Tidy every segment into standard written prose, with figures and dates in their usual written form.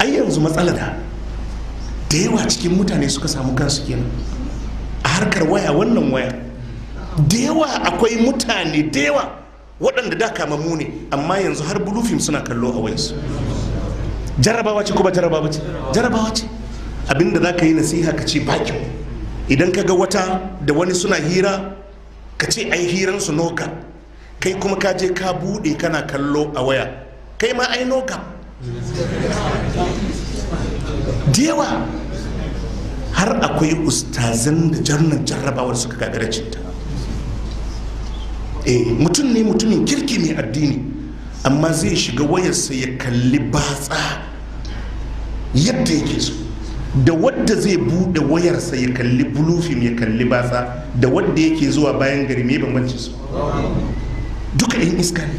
Ai yanzu matsala da yawa cikin mutane suka samu kansu kenan a harkar waya. Wannan waya da yawa akwai mutane da yawa waɗanda da kamammu ne, amma yanzu har blue film suna kallo a wayansu. Jarrabawa ce ko ba jarrabawa ce? Jarrabawa ce. Abinda za ka yi nasiha ka ce ba kyau. Idan ka ga wata da wani suna hira ka ce ai hiransu noka, kai kuma ka je ka buɗe kana kallo a waya, kai ma ai noka. Da yawa har akwai ustazan da jarnan jarrabawar suka gagara cinta. Mutum ne mutumin kirki mai addini, amma zai shiga wayarsa ya kalli batsa yadda yake so. Da wadda zai bude wayarsa ya kalli blue film ya kalli batsa, da wadda yake zuwa bayan gari, mai bambanci su? Duka yan iska ne.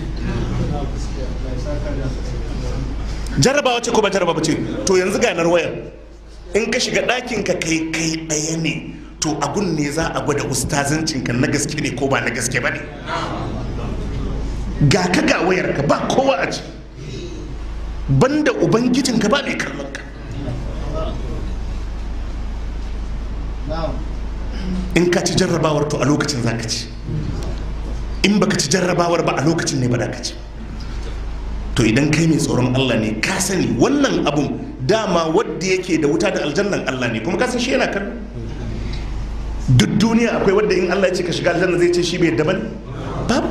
Jarrabawa ce ko ba jarrabawa ce? To yanzu ganar wayar, in ka shiga ɗakin ka kai kai ɗaya ne, to agun ne za a gwada ustazancinka na gaske ne ko ba na gaske ba ne. Ga ka ga wayarka ba kowa a ci, banda ubangijinka ba mai kallon ka. In ka ci jarrabawar to a lokacin za ka ci, in baka ci jarrabawar ba a lokacin ne ba da ka ci. To idan kai mai tsoron Allah ne, ka sani wannan abun dama wadda yake da wuta da aljannan Allah ne, kuma ka san shi yana kallo. Duk duniya akwai wadda in Allah ya ce ka shiga aljanna zai ce shi bai yadda bane? Babu.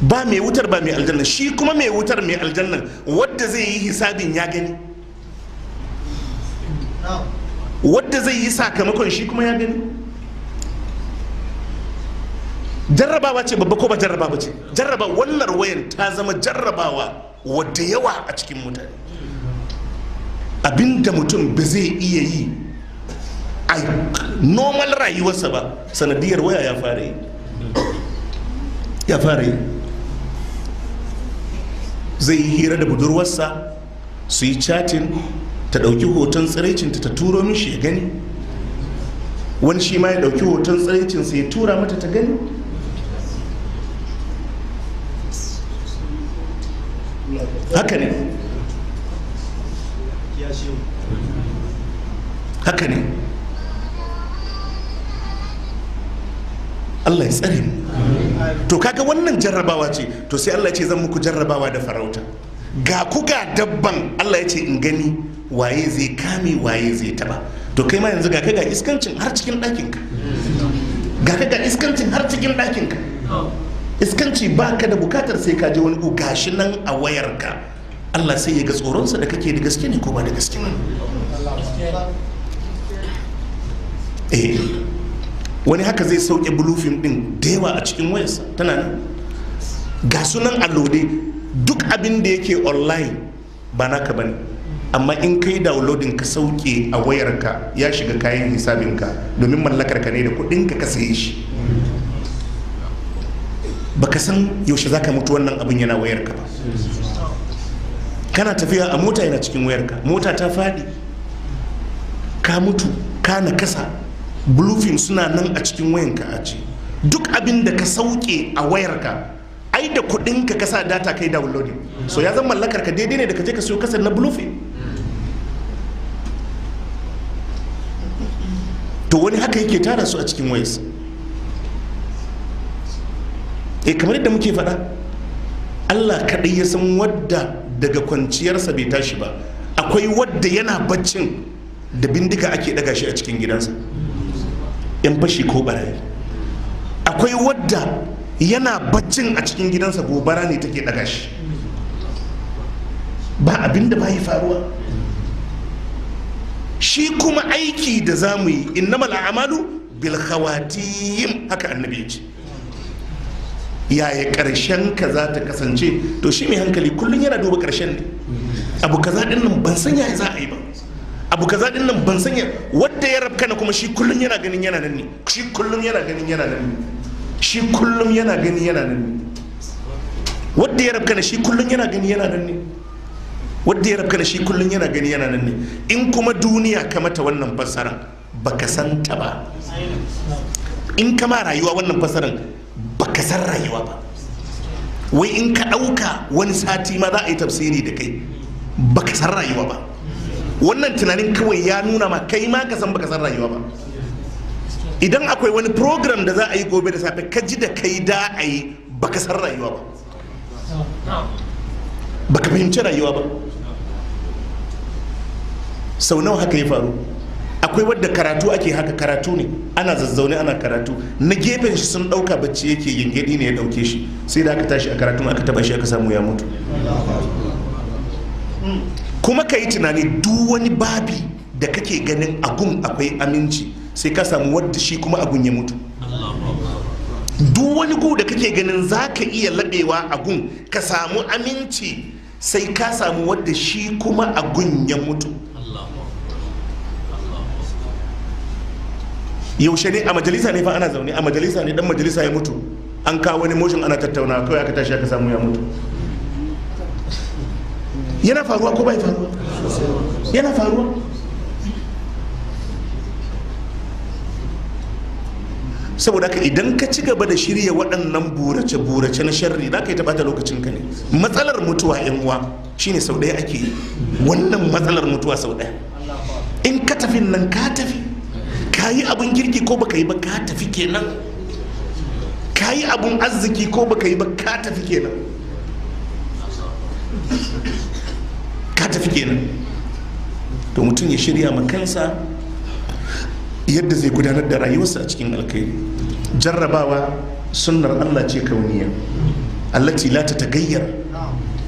Ba mai wutar ba mai aljanna, shi kuma mai wutar mai aljannan wadda zai yi hisabin ya gani, wadda zai yi sakamakon shi kuma ya gani. Jarrabawa ce babba ko ba jarrabawa ce? Jarraba. Wannan wayan ta zama jarrabawa wadda yawa a cikin mutane. Abinda mutum ba zai iya yi a normal rayuwarsa ba, sanadiyar waya ya fara yi. Ya fara yi. Zai yi hira da budurwarsa, su yi chatting, ta ɗauki hoton tsiraicinta ta turo mishi ya gani. Wani shi ma ya ɗauki hoton tsiraicinsa ya tura mata ta gani. Haka ne. Haka ne. Allah ya tsare mu. To kaga wannan jarrabawa ce. To sai Allah ya ce zan muku jarrabawa da farauta. Ga ku ga dabban, Allah ya ce in gani waye zai kame waye zai taba. To kai ma yanzu ga ka ga iskancin har cikin ɗakinka. Ga ka ga iskancin har cikin ɗakinka. Iskanci ba ka da bukatar sai ka je wani ku, gashi nan a wayarka. Allah sai ya ga tsoronsa da kake da gaske ne ko ba da gaske ne. Wani haka zai sauke blue film din da yawa a cikin wayarsa, tana nan. Ga sunan allode, duk abin da yake online ba naka bane, amma in kai downloading ka sauke a wayarka ya shiga kayan hisabinka, domin mallakar ka ne da kudinka ka saye shi. Baka san yaushe zaka mutu wannan abin yana wayarka ba. Kana tafiya a mota yana cikin wayarka, mota ta fadi, ka mutu, ka nakasa, blue film suna nan a cikin wayanka a ce. Duk abin da ka sauke a wayarka, ai da kudinka ka sa data kai downloading, so ya zama mallakar ka, daidai ne da ka je ka siyo kasar na blue film. To wani haka yake tara su a cikin wayarsa. Kamar yadda muke faɗa, Allah kaɗai ya san wadda daga kwanciyarsa bai tashi ba. Akwai wadda yana baccin da bindiga ake ɗaga shi a cikin gidansa, yan fashi ko barayi. Akwai wadda yana baccin a cikin gidansa gobara ne take ɗaga shi. Ba abin da bai faruwa. Shi kuma aiki da za mu yi, innamal a'malu bil khawatim, haka annabi ya ce. Yaya ƙarshen ka za ta kasance? To shi mai hankali kullum yana duba ƙarshen ne. Abu kaza din nan ban san yaya za a yi ba, abu kaza din nan ban san ya, wadda ya rabka na kuma shi kullum yana ganin yana nan ne, shi kullum yana ganin yana nan ne, shi kullum yana ganin yana nan ne, wadda ya rabka na shi kullum yana gani yana nan ne, wadda ya rabka na shi kullum yana gani yana nan ne. In kuma duniya ka mata wannan fassara baka san ta ba. In kama rayuwa wannan fassaran baka san rayuwa ba. Wai in ka ɗauka wani sati ma za a yi tafsiri da kai, Baka san rayuwa ba. Wannan tunanin kawai ya nuna ma kai ma ka san baka san rayuwa ba. Idan akwai wani program da za a yi gobe da safe, ka ji da kai da a yi, baka san rayuwa ba, baka fahimci rayuwa ba. Sau nawa haka ya faru? Akwai wadda karatu ake haka, karatu ne, ana zazzaune ana karatu, na gefen shi sun dauka bacci yake, gingedi ne ya dauke shi. Sai da aka tashi a karatun aka taba shi, aka samu ya mutu. Kuma ka yi tunani, duk wani babi da kake ganin agun akwai aminci, sai ka samu wadda shi kuma agun ya mutu. Duk wani gu da kake ganin za ka iya laɓewa agun ka samu aminci, sai ka samu wadda shi kuma agun ya mutu. Yaushe ne a majalisa ne fa, ana zaune a majalisa ne, dan majalisa ya mutu. An kawo wani motion ana tattauna, kawai aka tashi aka samu ya mutu. Yana faruwa ko bai faruwa? Yana faruwa. Saboda haka idan ka ci gaba da shirya waɗannan burace-burace na sharri, za ka yi ta bata lokacin ka ne. Matsalar mutuwa, yan uwa, shine sau ɗaya ake yi wannan matsalar mutuwa, sau ɗaya. In ka tafi nan ka tafi, ka yi abun kirki ko baka yi ba, ka tafi kenan. Ka yi abun arziki ko baka yi ba, ka tafi kenan, ka tafi kenan. To mutum ya shirya ma kansa yadda zai gudanar da rayuwarsa a cikin alkhairi. Jarrabawa sunnar Allah ce kauniya allati la ta tagayyar.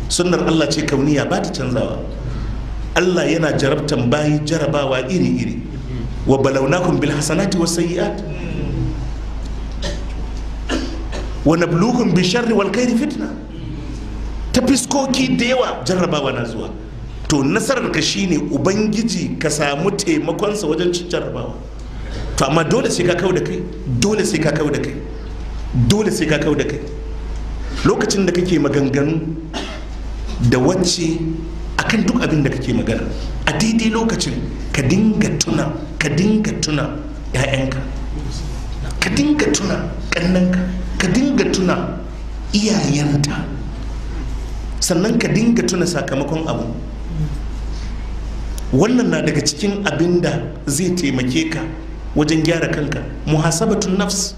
Sunnar Allah ce kauniya, ba ta canzawa. Allah yana jarabtan bayi jarabawa iri-iri. Wa balawnakum bil hasanati was sayyi'at wa nabluukum bi sharri wal khairi fitna. Ta fiskoki da yawa jarrabawa na zuwa. To nasarar ka shine ubangiji ka samu taimakonsa wajen cin jarrabawa. To amma dole sai ka kau da kai, dole sai ka kau da kai, dole sai ka kau da kai. Lokacin da kake maganganu da wacce akan duk abin da kake magana, a daidai lokacin ka dinga tuna, ka dinga tuna 'ya'yanka, ka dinga tuna ƙannanka, ka dinga tuna iyayenta, sannan ka dinga tuna sakamakon abu. Wannan na daga cikin abin da zai taimake ka wajen gyara kanka, muhasabatun nafs.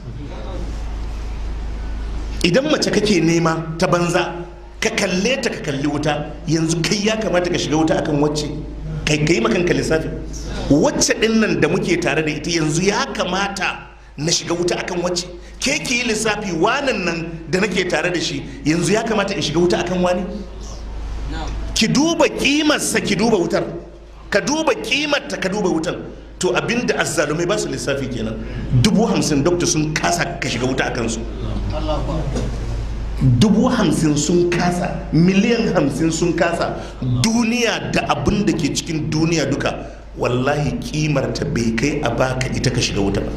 Idan mace kake nema ta banza, ka kalle ta, ka kalli wuta. Yanzu kai ya kamata ka shiga wuta akan wacce? Kai kai makanka lissafi, wacce din nan da muke tare da ita, yanzu ya kamata na shiga wuta akan wacce? Ke ki yi lissafi, wanan nan da nake tare da shi, yanzu ya kamata in shiga wuta akan wani? Ki duba kimarsa, ki duba wutar. Ka duba kimarta, ka duba wutar. To abinda azzalumai ba su lissafi kenan. 50,000, doctor, sun kasa ka shiga wuta akan su. 50,000 sun kasa, 50 miliyan sun kasa. Duniya da abin da ke cikin duniya duka, wallahi kimar ta bai kai a baka ita ka shiga wuta ba.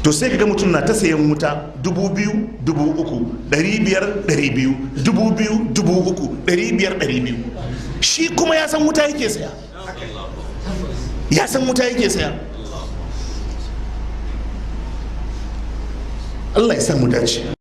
To sai kaga mutum na ta sayan wuta 2,000, 3,000, 500, 200, 2,000, 3,000, 500, 200. Shi kuma ya san wuta yake saya, ya san wuta yake saya. Allah ya samu dace.